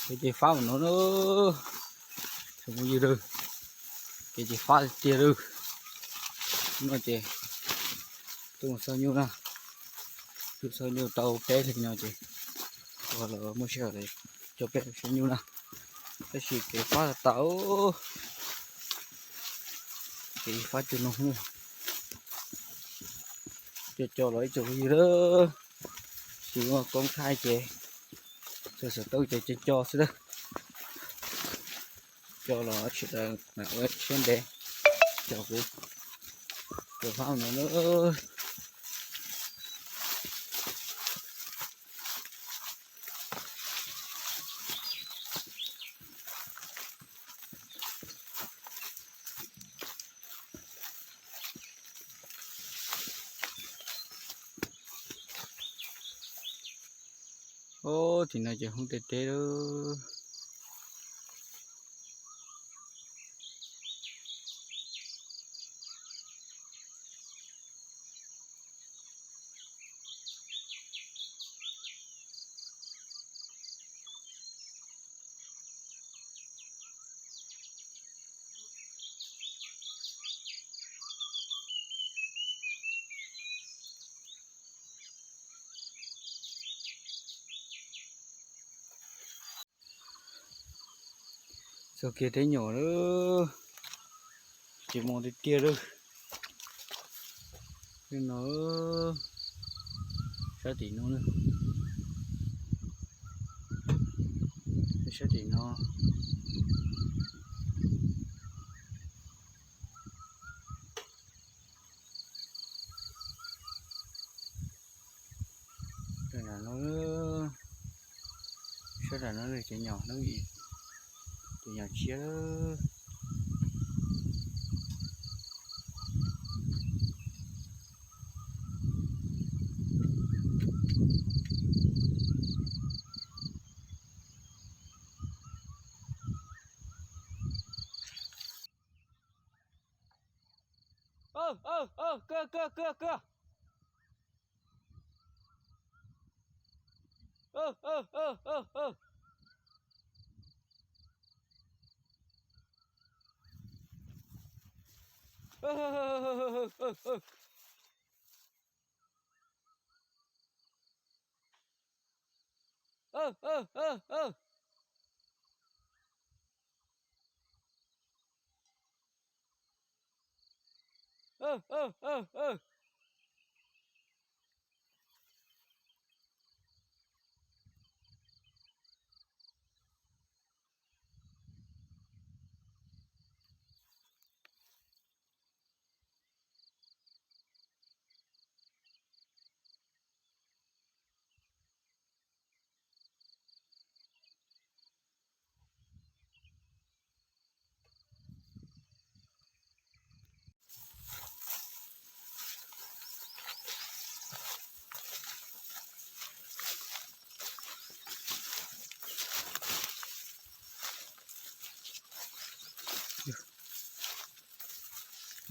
Kev ces fab mus no na, tsoom phooj ywg lawm, kev ces fab tiag tiag lawm. No ces tuaj mus xauj nyuj na, tuaj xauj nyuj tau peb hlis no ces ua los muaj sij hawm coj peb xauj nyuj na. Tab sis kev fab tas tas, kev fab cuag no, coj coj los ib tsoom phooj ywg lawm, tsis muaj koob thaij ces tsuas xov tooj ces coj coj xwb lawm. Coj los tsis tau mam ua siab ntev, coj kuv, coj fab no na. Ob, tim no ces hoob teb teb lawm. Txog kiag teb nyom lawm, tsis mus tiag tiag lawm. Tej no, sab tim no, sab tim no. Sab tam no ces nyom, ces nyom tshiab.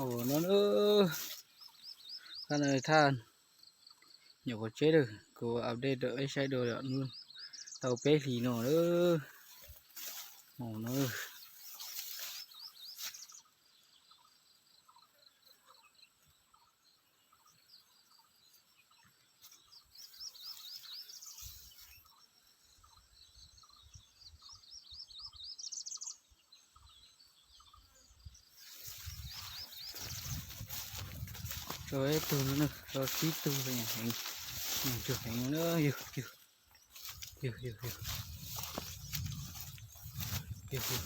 Ua no, thaj no thaj nyuam qhuav tseb lawm, kuv update rau peb saib dua, tau peb hlis no lawm. Ua no. Tso ib tug no, tso tsib tug, heev, ntsuag heev na yog. Yog, yog, yog. Yog, yog.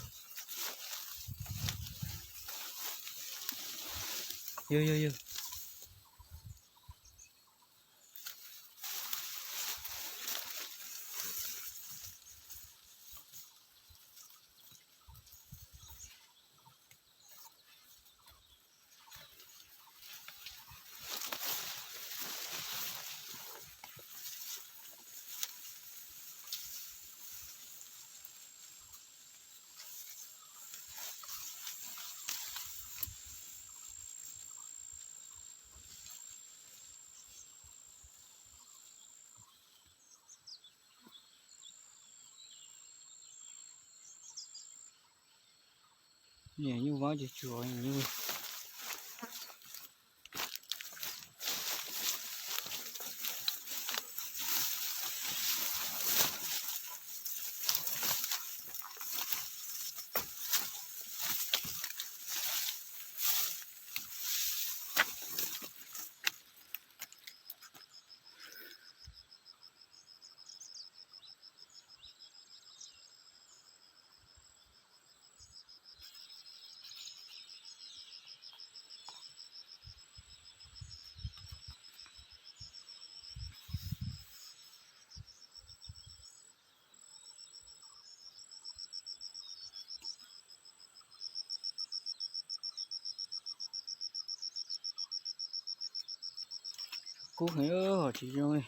Yog, yog, yog. Niam nyuj vab ces tsuas nyuj. Kub heev, tsis zoo li.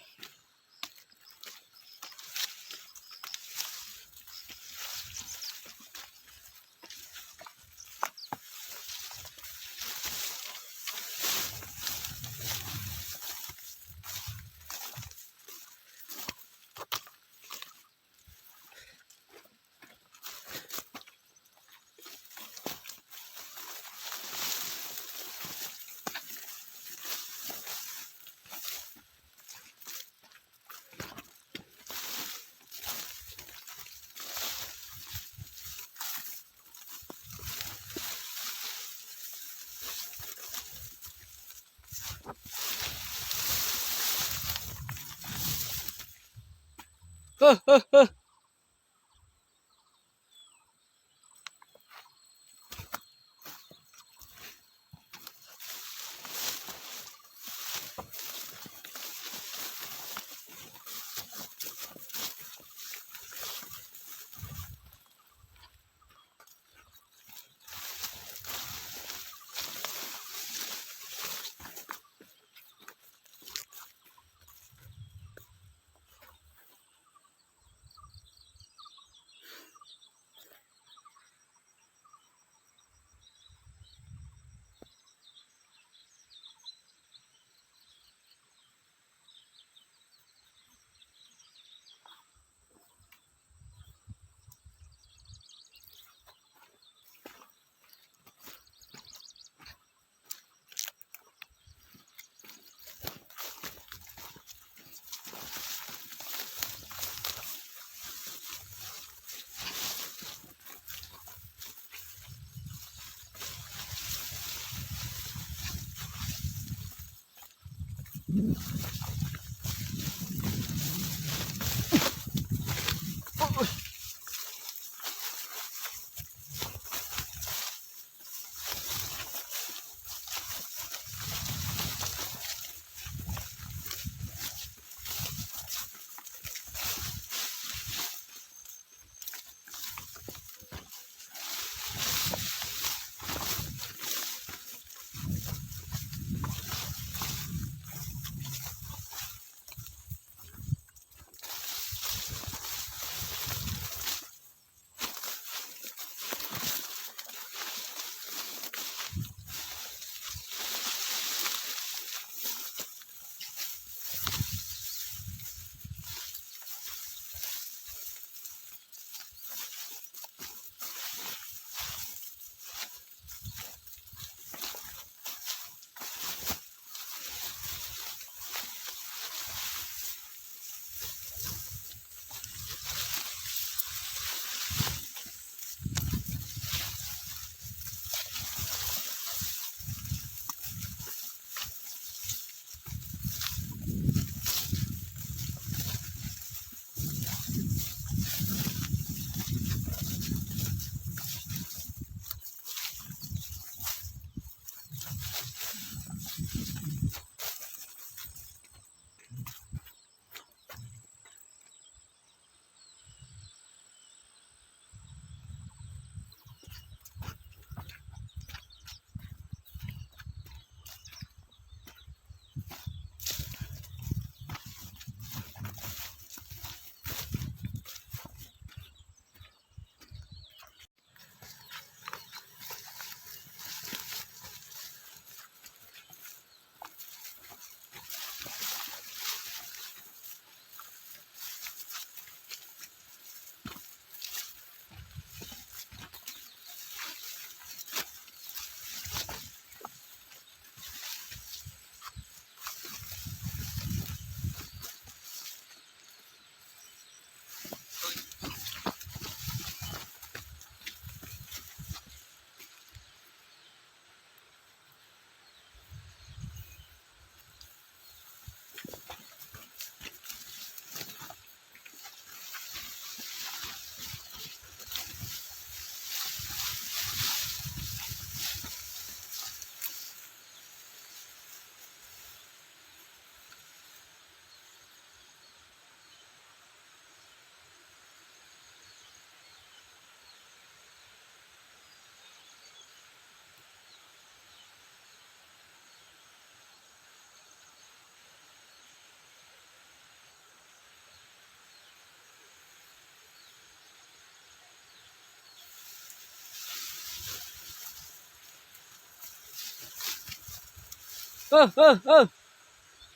Kawg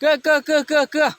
kawg kawg kawg kawg.